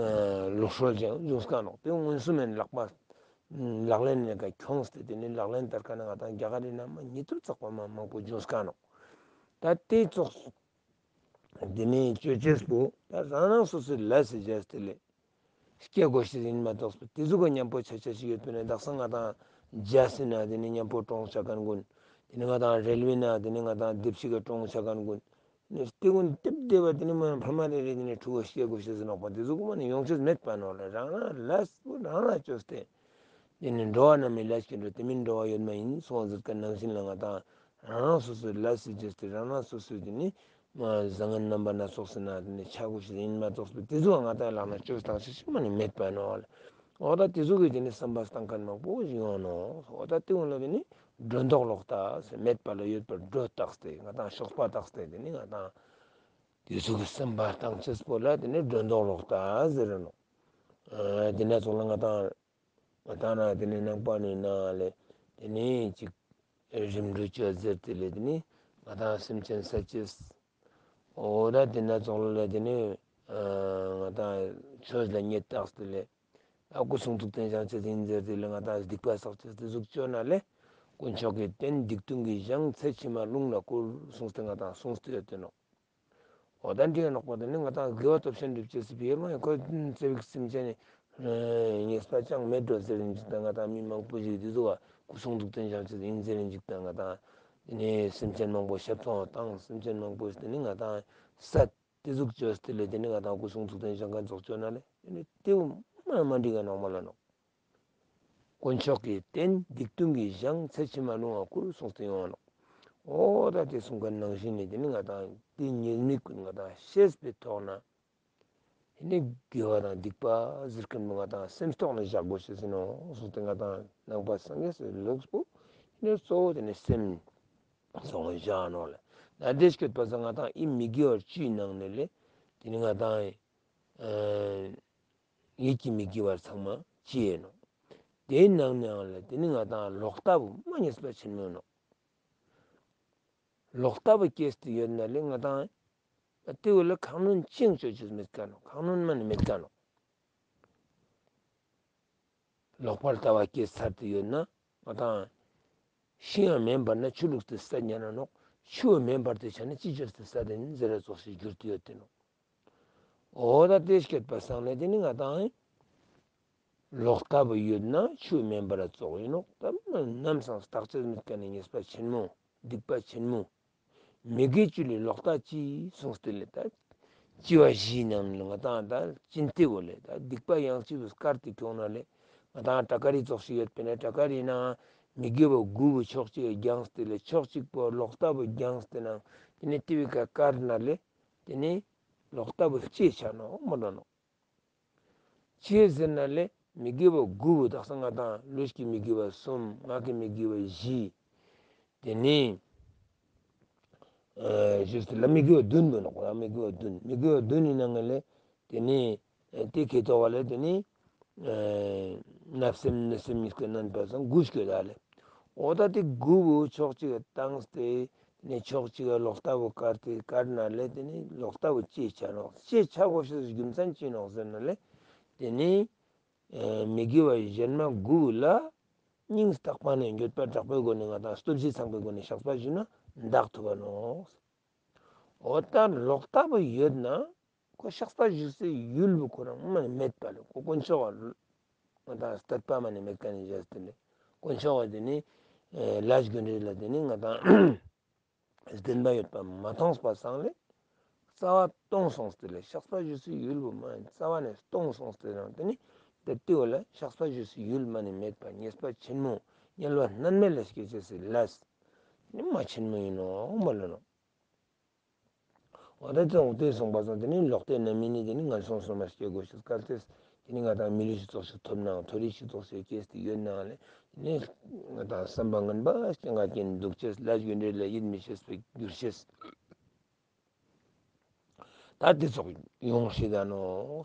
ལུགས་སྲོལ་ཅན་འབྱུང་ཀ་ནོག། དེ་མངོན་སུམ་མེན་ལག་པ་ལག་ལེན་ནས་ཀ་ཁྱོངས་ཏེ་དེ་ནི་ལག་ལེན་བསྟར་ཀ་ན་ང་དང་རྒྱ་གར་རི་ན་མ་ཉིད་དུ་ཚགས་པ་མ་མང་པོ་འབྱུང་ཀ་ནོག། ད་དེ་ཙོགས། དེ་ནས་ཅོ་ཅེས་པོ་ད་རང་རང་སོ་སོའི་ལས་སུ་བྱས་ཏེ་ལས་སྐྱེ་དགོས་ཤེས་ཡིན་མ་གཏོགས་པ་དེ་ཟུག་ག་མཉམ་པོ་ཆ་ཆ་ཞིག་ཡོད་པ་ནས་དག་ས་ང་དང་རྒྱ་སི་ན་དེ་ནས་མཉམ་པོ་གྲོངས་ཆ་མཁན་ཀུན། དེ་ནས་ང་དང་རེལ་ཝེ་ན་དེ་ནས་ང་དང་སྡེབ་ཞིག་ག་གྲོངས་ཆ་མཁན་ཀུན། ནས་དེ་ཀུན་ལྟེབ་བསྡད་པ་དེ་ནས་མ་ཕ་མ་རེ་རེ་དེ་ནས་ཕྲུ་གུ་སྐྱེ་དགོས་ཤེས་ཟེར་ནོག་པ་དེ་ཟུག་ག་མ་ནས་ཡོང་ཤེས་མེད་པ་ནོག་ལ། རང་རང་ལས་པོ་རང་རང་བཅོས་ཏེ། དེ་ནི་འགྲོ་བ་རྣམས་ལ་ལས་ཀྱི་འགྲོ་དེ་མིན་འགྲོ་བ་ཡོད་མ་ཡིན་སོང་ཟེར་ཀ་ནང་བཞིན་ལ་ང་དང་རང་རང་སོ་སོའི་ལས་སུ་བྱས་ཏེ་རང་རང་སོ་སོའི་དེ་ནི་མ་བཟང་ངན་རྣམ་པ་སྣ་ཚོགས་སུ་ན་དེ་ནི་ཆ་དགོས་ཤེས་ཡིན་མ་གཏོགས་པའི་དེ་ཚོ་ང་དང་ལག་ན་བཅོས་བཏང་ཤེས་ཤིག་མ་ནི་མེད་པ་ནོ། འོ་ད་དེ་ཚོ་གི་དེ་ནི་བསམ་པ་བཏང་མཁན་མང་པོ་ཞིག་ཡོང་ནོ། འོ་ད་དེ་འོ་ལ་དེ་ནི་སྒྲོ་འདོགས་ལོག་ལྟ་ཟེར་མེད་པ་ལ་ཡོད་པར་སྒྲོ་བཏགས་ཏེ་ང་དང་ཕྱོགས་པ་བཏགས་ཏེ་དེ་ནི་ང་དང་དེ་ཚོ་གི་བསམ་པ་བཏང་ཅེས་པོ་ལ་དེ་ནི་སྒྲོ་འདོགས་ལོག་ལྟ་ཟེར་ནོ། དེ་ནས་ཚོགས་ལ་ང་དང་ང་དང་ན་དེ་ནས་ནང་པ་ནས་ན་ལས་དེ་ནས་ཅིག་རིམ་གྲོ་བཅོ་ཟེར་དེ་ལས་དེ་ནས་ང་དང་སེམས་ཅན་སད་ཅེས། འོ་ད་དེ་ན་ཚོགས་ལ་དེ་ནས་ང་དང་ཆོས་ལ་ཉེས་བཏགས་དེ་ལས་ད་སྐུ་གསུང་ཐུགས་རྟེན་བཞེངས་ཅེས་ཡིན་ཟེར་དེ་ལས་ང་དང་སྡིག་པ་བསགས་ཅེས་དེ་ཟུག་བཅོ་ན་ལས་དཀོན་མཆོག་གི་རྟེན་སྡིག་ལྟུང་གིས་བཞེངས་ཚེ་ཕྱི་མ་རླུང་ལ་བསྐུར་གསུངས་ཏེ་ང་དང་གསུངས་ཏེ་ཡོད་དེ་ནོ། འོ་ད་འདི་ཡང་ནོག་པ་དེ་ནི་ང་དང་དགེ་བ་སྟོབས་ཆེན་སྒྲུབ་ཅེས་སི་ཕིའི་མ་ཁོ་ཚེ་བིག་སེམས་ཅན་ནི་ཉེས་པ་ཅང་མེད་འགྲོ་ཟེར་རིན་ཅིག་དང་ང་དང་མི་མང་པོ་ཞིག་དེ་ཚོ་བ་སྐུ་གསུང་ཐུགས་རྟེན་བཞེངས་ཅེས་ཡིན་ཟེར་རིན་ཅིག་དང་ང་དང་དེ་ནི་སེམས་ཅན་མང་པོ་ཞབས་ཏོག་དང་སེམས་ཅན་མང་པོ་དེ་ནི་ང་དང་སད་དེ་ཟུག་བཅོས་དེ་ལས་དེ་ནི་ང་དང་སྐུ་གསུང་ཐུགས་རྟེན་བཞེངས་མཁན་ཚོགས་བཅོ་ན་ལས་དེ་ནི་དེའུ་མ་མ་འགྲིག་ག་ནོག་མ་ལ་ནོག། དཀོན་མཆོག་གི་རྟེན་སྡིག་ལྟུང་གིས་བཞེངས་ཚེ་ཕྱི་མ་རླུང་བ་བསྐུར་གསུངས་ཏེ་ཡོང་བ་ནོ། འོ་ད་དེ་གསུང་མཁན་ནང་བཞིན་ནི་དེ་ནི་ང་དང་དེ་ཉེས་དམིགས་ཀུན་ང་དང་ཤེས་པའི་ཐོག་ན་དེ་ནི་དགེ་བ་དང་སྡིག་པ་ཟེར་མཁན་པོ་ང་དང་སེམས་ཐོག་ནས་བཞག་དགོས་ཤེས་ཟིན་ནོ་གསུངས་ཏེ་ང་དང་ནང་པ་སངས་རྒྱས་སི་ལུགས་པོ་དེ་ནི་གཙོ་བོ་དེ་ནི་སེམས་སོང་བཞག་ནོ་ལ། ད་དེ་སྐྱོད་པ་ས་ང་དང་ཨི་མི་དགེ་བ་བཅུའི་ནང་ནས་ལས་དེ་ནི་ང་དང་ཡིད་ཀྱི་མི་དགེ་བ་ཚང་མ་ཅི་ཡིན་ནོ། དེའི་ནང་ནའང་ལ་དེ་ནི་ང་དང་ལོག་ལྟ་བུ་མ་ཉེས་པ་ཆེན་མོ་ནོ། ལོག་ལྟ་བུ་སྐྱེས་ཏེ་ཡོད་ན་ལས་ང་དང་དེ་བོ་ལ་ཁ་སྣོན་ཅིང་བཅོ་ཅེས་མེད་ཀ་ནོ། ཁ་སྣོན་མ་ནི་མེད་ཀ་ནོ། ལོག་པར་ལྟ་བ་སྐྱེས་ཚར་ཏེ་ཡོད་ན་ང་དང་ཤིང་ཡང་མེ་འབར་ན་ཆུ་བླུགས་ཏེ་ས་ཉ་ན་ནོག། ཆུ་མེ་འབར་ཏེ་ཆ་ན་ཅི་བཅོས་ཏེ་ས་དེ་ནི་ཟེར་ར་ཙོགས་ཤིག་གྱུར་ཏེ་ཡོད་དེ་ནོ། འོ་ད་དེ་སྐྱེད་པ་སང་ལས་དེ་ནི་ང་དང་ལོག་ལྟ་བུ་ཡོད་ན་ཆུ་མེ་འབར་ར་ཙོགས་ཡིན་ནོག། ད་ནམ་སང་བརྟག་དཔྱད་མེད་མཁན་ནི་ཉེས་པ་ཆེན་མོ་སྡིག་པ་ཆེན་མོ། མི་དགེ་བཅུ་ལས་ལོག་ལྟ་ཅི་གསུངས་ཏེ་ལས་ད་ལྕི་བ་བཞིའི་ནང་ནས་ང་དང་ད་ལྕི་ནྟེ་བོ་ལས་ད་སྡིག་པ་ཡང་ལྕི་བོ་དཀར་ཏེ་ཁྱོང་ན་ལས་ང་དང་ཏྲ་ཀ་རི་ཙོགས་ཤིག་ཡོད་པས་ན་ཏྲ་ཀ་རི་ནང་མི་དགེ་བ་དགུ་བོ་ཕྱོགས་གཅིག་རྒྱངས་ཏེ་ལས་ཕྱོགས་གཅིག་པོ་ལོག་ལྟ་བུ་རྒྱངས་ཏེ་ནང་དེ་ནི་ལྟེ་བའི་ཀ་དཀར་ན་ལས་དེ་ནི་ལོག་ལྟ་བུ་ལྕི་ཆ་ནོ་མ་འགྲོ་ནོ། ཅི་ཟེར་ན་ལས་མི་དགེ་བ་དགུ་བོ་དག་ས་ང་དང་ལུས་ཀྱི་མི་དགེ་བ་གསུམ། ངག་གི་མི་དགེ་བ་བཞི། དེ་ནི་ཨ་ཞུས་ཏེ་ལ་མི་དགེ་བ་བདུན་པོ་ནོ། ལ་མི་དགེ་བ་བདུན། མི་དགེ་བ་བདུན་ནི་ནང་ལས་དེ་ནི་ཨ་དེ་ཁེ་ཐོག་བ་ལས་དེ་ནི་ཨ་བརྣབ་སེམས་གནོད་སེམས་གཉིས་ཀ་བསྣན་པ་སང་དགུ་སྐྱོད་ད་ལས། འོ་ད་དེ་དགུ་བོ་ཕྱོགས་གཅིག་བཏང་སྟེ་དེ་ནི་ཕྱོགས་གཅིག་ལོག་ལྟ་བུ་དཀར་ཏེ་དཀར་ན་ལས་དེ་ནི་ལོག་ལྟ་བུ་ལྕི་ཆ་ནོ། ལྕི་ཆ་དགོས་ཤེས་རྒྱུ་མཚན་ཅི་ནོག་ཟེར་ན་ལས་དེ་ནི་ཨ་མི་དགེ་བ་གཞན་མ་དགུ་ལ་སྙིང་ཐག་པ་ནས་འགྱོད་པ་དྲག་པོའི་སྒོ་ནས་ང་དང་སྟོབས་བཞི་ཚང་པའི་སྒོ་ནས་བཤགས་པ་ཞུས་ན་འདག་ཐུབ་བ་ནོ། འོ་ད་ལོག་ལྟ་བུ་ཡོད་ན་ཁོ་བཤགས་པ་ཞུ་སའི་ཡུལ་བུ་ཁོ་རང་མ་ནས་མེད་པ་ལས་ཁོ་དཀོན་མཆོག་ང་དང་དད་པ་མ་ནས་མེད་ཀ་ནས་བཞག་སྟེ་ལས་དཀོན་མཆོག་དེ་ནི་ལས་རྒྱུ་འབྲས་ལ་དེ་ནི་ང་དང་བདེན་པ་ཡོད་པ་མ་མཐོང་བ་སང་ལས་རྩ་བ་སྟོང་སོང་སྟེ་ལས་བཤགས་པ་ཞུ་སའི་ཡུལ་བུ་མ་ཡིན་རྩ་བ་ནས་སྟོང་སོང་སྟེ་རང་དེ་ནི་ ཏེ་ཏེའོ་ལ་བཤགས་པ་ཞུ་སའི་ཡུལ་མ་ནི་མེད་པ་ཉེས་པ་ཆེན་མོ་དམྱལ་བ་མནར་མེད་ལ་སྐྱེ་བྱེད་སའི་ལས་ནི་མ་ཆེན་མོ་ཡིན་ནོ་མ་ལོ་ནོ། འོ་ད་ཙོགས་དེ་སོང་པ་སོང་དེ་ནི་ལོག་ལྟའི་རྣམ་སྨིན་ནི་དེ་ནི་ངན་སོང་གསུམ་མ་སྐྱེ་དགོས་ཤེས་སྐབས་དེ་དེ་ནི་ང་དང་མི་ལུས་ཤིག་ཙོགས་ཤིག་ཐོབ་ནའང་མཐོ་རིས་ཤིག་ཙོགས་ཤིག་སྐྱེས་ཏེ་ཡོད་ནའང་ལས་དེ་ནི་ང་དང་བསམ་པ་ངན་པ་སྐྱེ་ང་རྐྱེན་འདུག་ཅེས་ལ་རྒྱུ་འབྲས་ལ་ཡིད་མི་ཆེས་པའི་འགྱུར་ཤེས། ད་དེ་ཚོགས་ཡོང་སྲིད་ད་ནོ།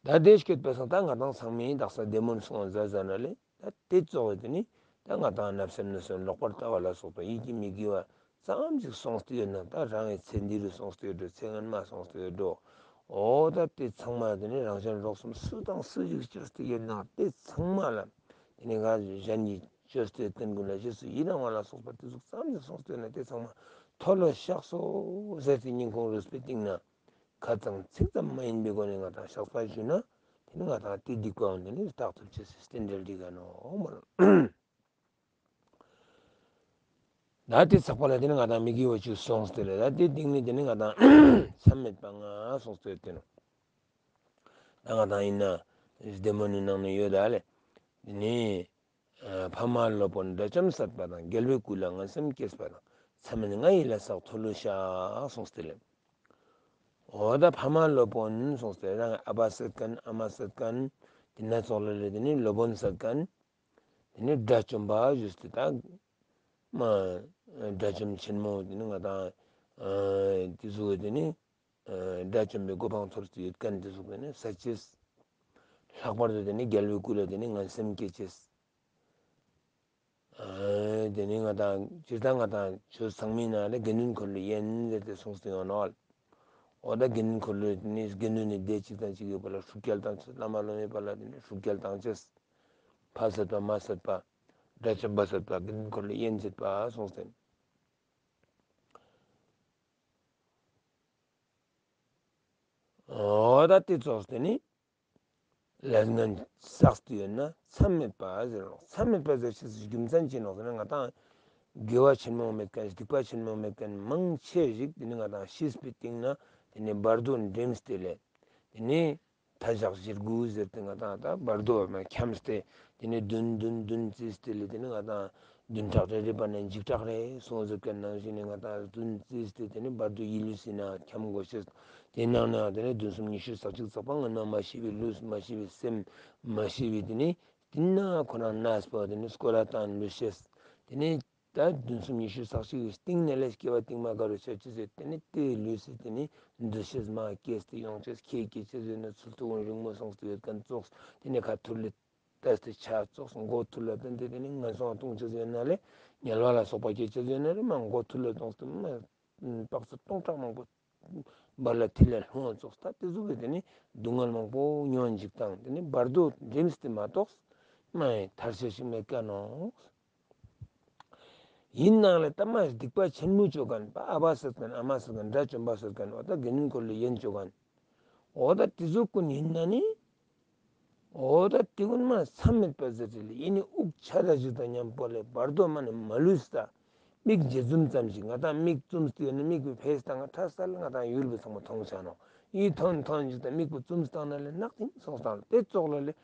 ད་དེ་སྐྱོད་པའི་སང་ད་ང་དང་ཚང་མས་དག་ས་བདེ་སྨོན་སོང་ཟ་ཟ་ན་ལས་ད་དེ་ཚོགས་དེ་ནི་ད་ང་དང་བརྣབ་སེམས་ནི་སོན་ལོག་པར་ལྟ་བ་ལ་སོགས་པ་ཡིད་ཀྱི་མི་དགེ་བ་ཙམ་ཞིག་སོང་སྟེ་ཡོད་ན་ད་རང་གི་ཚེ་འདི་རུ་སོང་སྟེ་ཡོད་འགྲོ། ཚེ་སྔན་མ་སོང་སྟེ་ཡོད་འགྲོ། འོ་ད་དེ་ཚང་མ་དེ་ནི་རང་གཞན་རོགས་གསུམ་སུ་དང་སུ་ཞིག་བཅོས་ཏེ་ཡོད་ན་དེ་ཚང་མ་ལ་དེ་ནི་ང་གཞན་གྱི་བཅོས་ཏེ་བསྟན་ཀུན་ལ་རྗེས་སུ་ཡི་རང་བ་ལ་སོགས་པ་དེ་ཟུག་ཙམ་ཞིག་སོང་སྟེ་ཡོད་ན་དེ་ཚང་མ་མཐོལ་ལོ་བཤགས་སོ་ཟེར་ཏེ་སྙིང་ཁོང་རུས་པའི་གཏིང་ན། ཁ་ཙམ་ཚིག་ཙམ་མ་ཡིན་པའི་སྒོ་ནས་ང་དང་བཤགས་པ་ཞུས་ན་དེ་ནི་ང་དང་དེ་སྡིག་པའང་དེ་ནི་དག་ཐུབ་ཅེས་སི་རྟེན་འབྲེལ་འགྲིག་ག་ནོ་མ་ལོ། ད་དེ་ཚགས་པ་ལ་དེ་ནི་ང་དང་མི་དགེ་བ་བཅུ་སོང་སྟེ་ལས་ད་དེ་སྟེང་ནས་དེ་ནི་ང་དང་མཚམས་མེད་པ་ལྔ་སོང་སྟེ་དེ་ནོ། ད་ང་དང་ཡིན་ན་བདེ་སྨོན་ནི་ནང་ནས་ཡོད་ད་ལས་དེ་ནི། ཕ་མ་སློབ་དཔོན་དགྲ་བཅོམ་བསད་པ་དང་། རྒྱལ་བའི་སྐུ་ལ་ངན་སེམས་སྐྱེས་པ་དང་། མཚམས་མེད་ལྔ་ཡི་ལས་བསགས་མཐོལ་ལོ་བཤགས་གསུངས་ཏེ་ལས། འོ་ད་ཕ་མ་སློབ་དཔོན་གསུངས་ཏེ་རང་ཨ་ཕ་བསད་མཁན་ཨ་མ་བསད་མཁན་དེ་ན་ཙོགས་ལ་ལས་དེ་ནི་སློབ་དཔོན་བསད་མཁན་དེ་ནི་དགྲ་བཅོམ་པ་ཞུས་ཏེ་ད་མ་དགྲ་བཅོམ་ཆེན་མོ་དེ་ནི་ང་དང་དེ་ཚོ་དེ་ནི། དགྲ་བཅོམ་པའི་གོ་འཕང་ཐོབ་སྟེ་ཡོད་མཁན་དེ་ཚོ་དེ་ནི་བསད་ཅེས། ལྷག་པར་དུ་དེ་ནི་རྒྱལ་བའི་སྐུ་ལ་དེ་ནི་ངན་སེམས་སྐྱེ་ཅེས། དེ་ནི་ང་དང་སྤྱིར་བཏང་ང་དང་ཆོས་ཚང་མའི་ནང་ལ་དགེ་འདུན་འཁོར་ལོས་གཡེན་ཟེར་ཏེ་གསུངས་ཏེ་ཡོད་ནོ། འོ་ད་དགེ་འདུན་འཁོར་ལོ་དེ་ནི་དགེ་འདུན་ནི་སྡེ་གཅིག་དང་གཅིག་ཡོད་པ་ལ་ཧྲུག་གེ་བཏང་ཅེས། བླ་མ་སློབ་མའི་བར་ལ་དེ་ནི་ཧྲུག་གེ་བཏང་ཅེས། ཕ་བསད་པ་མ་བསད་པ། དགྲ་བཅོམ་པ་བསད་པ་དགེ་འདུན་འཁོར་ལོས་གཡེན་བྱེད་པ་གསུངས་ཏེ། འོ་ད་དེ་ཙོགས་དེ་ནི་ལས་ངན་བསགས་ཏེ་ཡོད་ན་མཚམས་མེད་པ་ཟེར་རོ། མཚམས་མེད་པ་ཟེར་ཅེས་སི་རྒྱུ་མཚན་ཅི་ནོག་ཟེར་ན་ང་དང་དགེ་བ་ཆེན་མོ་མེད་མཁན་སྡིག་པ་ཆེན་མོ་མེད་མཁན་མང་ཆེ་ཞིག་དེ་ནི་ང་དང་ཤེས་པའི་སྟེང་ན་དེ་ནི་བར་དོ་འགྲིམས་ཏེ་ལས་དེ་ནི་མཐའ་བཞག་བཞི་དགུ་ཟེར་ཏེ་ང་དང་ད་བར་དོ་མ་འཁྱམས་ཏེ་དེ་ནི་བདུན་བདུན་བདུན་བརྩིས་ཏེ་ལས་དེ་ནི་ང་དང་བདུན་ཕྲག་རེ་རེ་བར་ན་འཇིགས་སྐྲག་རེ་སོང་ཟེར་མཁན་ནང་བཞིན་ནི་ང་དང་བདུན་བརྩིས་ཏེ་དེ་ནི་བར་དོ་ཡིད་ལུས་སི་ན་འཁྱམ་དགོས་ཤེས། དེ་ནང་ནའང་དེ་ནི་བདུན་གསུམ་ཉི་ཤུ་རྩ་གཅིག་ཚགས་པ་ངན་སྣང་མ་ཤེས་པའི་ལུས་མ་ཤེས་པའི་སེམས་མ་ཤེས་པའི་དེ་ནི་དེ་ན་ཁོ་རང་གནས་པོ་དེ་ནི་སྐོར་ར་བཏང་ལུས་ཤེས། དེ་ནི་ད་བདུན་གསུམ་ཉི་ཤུ་རྩ་གཅིག་གི་སྟེང་ནས་ལས་སྐྱེ་བ་རྟིང་མ་ག་རུ་ཆ་ཅི་ཟེར་དེ་ནི་དེའི་ལུས་སི་དེ་ནི་འདུ་ཤེས་མ་སྐྱེས་ཏེ་ཡོང་ཅེས་ཁྱེད་ཀྱི་ཅི་ཟེར་ན་ཚུལ་དུ་འོང་རིང་མོ་སོང་སྟེ་ཡོད་མཁན་ཙོགས་དེ་ནི་ཁ་ཐུར་ལི། ཏེ་སྟེ་ཆ་ཙོགས་མགོ་ཐུར་ལ་བཏོན་ཏེ་དེ་ནི་ངན་སོང་གཏོང་ཅེས་ཡོད་ན་ལས་དམྱལ་བ་ལ་སོགས་པ་སྐྱེ་ཅེས་ཡོད་ན་ལས་མ་མགོ་ཐུར་ལ་གཏོང་སྟེ་མ་དཔག་ཚད་སྟོང་ཕྲག་མང་པོ་བར་ལ་ཐིལ་ལ་ལྷུང་བ་ཙོགས་ད་དེ་ཟུག་གི་དེ་ནི་སྡུག་བསྔལ་མང་པོ་མྱོང་འཇིག་དང་དེ་ནི་བར་དོ་འགྲིམས་ཏེ་མ་གཏོགས་མ་ཐར་ཅེས་ཤིག་མེད་ཀ་ནོ། ཡིན་ནའང་ལས་ད་མ་སྡིག་པ་ཆེན་མོ་བཅོ་མཁན་པ་ཨ་ཕ་བསད་མཁན་ཨ་མ་བསད་མཁན་དགྲ་བཅོམ་པ་བསད་མཁན་འོ་ད་དགེ་འདུན་འཁོར་ལོས་གཡེན་བཅོ་མཁན། འོ་ད་དེ་ཚོ་ཀུན་ཡིན་ན་ནི། འོ་ད་དེ་ཀུན་མ་མཚམས་མེད་པ་ཟེར་ཏེ་ལས་ཡིན་ནི་དབུགས་ཆད་ད་ཞིག་དང་མཉམ་པོ་ལས་བར་དོ་མ་ནི་མ་ལུས་ད། མིག་འབྱེད་འཛུམ་ཙམ་ཞིག་ང་དང་མིག་བཙུམས་ཏེ་ཡོད་ན་མིག་གི་ཕེ་སི་དང་ང་ཁྲ་ས་ལ་ང་དང་ཡུལ་བུ་ཚང་མ་མཐོང་ཆ་ནོ། ཡིད་ཐོན་ཐོན་ཞིག་དང་མིག་བུ་བཙུམས་བཏང་ན་ལས་ནག་ཐིང་སོང་བཏང་དེ་ཙོགས་ལ་ལས་